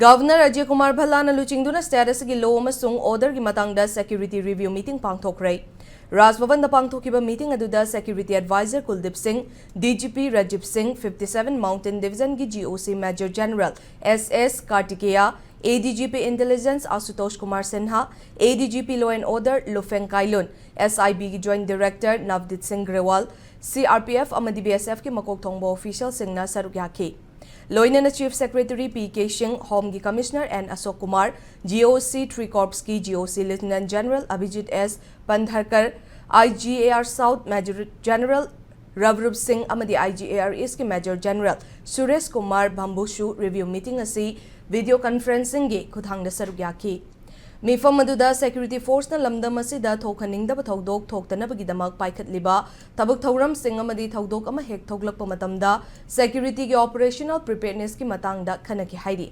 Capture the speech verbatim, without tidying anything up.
Governor Ajay Kumar Bhallana ꯂꯨꯆꯤꯡꯗꯨꯅ state ꯑꯁꯤꯒꯤ law ꯑꯃꯁꯨꯡ orderꯒꯤ ꯃꯇꯥꯡꯗ security review meeting ꯄꯥꯡꯊꯣꯛꯈ꯭ꯔꯦ꯫ ꯔꯥꯖ ꯚꯕꯟꯗ ꯄꯥꯡꯊꯣꯛꯈꯤꯕ meeting ꯑꯗꯨꯗ security advisor ꯀꯨꯜꯗꯤꯞ ꯁꯤꯡ, DGP ꯔꯥꯖꯤꯕ ꯁꯤꯡ, fifty seven Mountain Divisionꯒꯤ GOC Major General S S Kartikeya, ADGP Intelligence Ashutosh Kumar Sinha, ADGP Law and Order Lufeng Kailun, SIBꯒꯤ Joint Director Navdeep Singh Grewal, CRPF ꯑꯃꯗꯤ BSFꯀꯤ ꯃꯀꯣꯛ ꯊꯣꯡꯕ officialꯁꯤꯡꯅ ꯁꯔꯨꯛ ꯌꯥꯈꯤ꯫ ꯂꯣꯏꯅꯅ Chief Secretary P K Singh, Homeꯒꯤ Commissioner N Ashok Kumar, GOC three Corpsꯀꯤ GOC Lieutenant General Abhijit S Pandharkar, IGAR South Major General Ravrup Singh ꯑꯃꯗꯤ IGAR Eastꯀꯤ Major General Suresh Kumar Bambushu review meeting ꯑꯁꯤ video conferencingꯒꯤ ꯈꯨꯠꯊꯥꯡꯗ ꯁꯔꯨꯛ ꯌꯥꯈꯤ꯫ ꯃꯤꯐꯝ ꯑꯗꯨꯗ security forceꯅ ꯂꯝꯗꯝ ꯑꯁꯤꯗ ꯊꯣꯛꯍꯟꯅꯤꯡꯗꯕ ꯊꯧꯗꯣꯛ ꯊꯣꯛꯇꯅꯕꯒꯤꯗꯃꯛ ꯄꯥꯏꯈꯠꯂꯤꯕ ꯊꯕꯛ ꯊꯧꯔꯝꯁꯤꯡ ꯑꯃꯗꯤ ꯊꯧꯗꯣꯛ ꯑꯃ ꯍꯦꯛ ꯊꯣꯛꯂꯛꯄ ꯃꯇꯝꯗ securityꯒꯤ operational preparednessꯀꯤ ꯃꯇꯥꯡꯗ ꯈꯟꯅꯈꯤ ꯍꯥꯏꯔꯤ꯫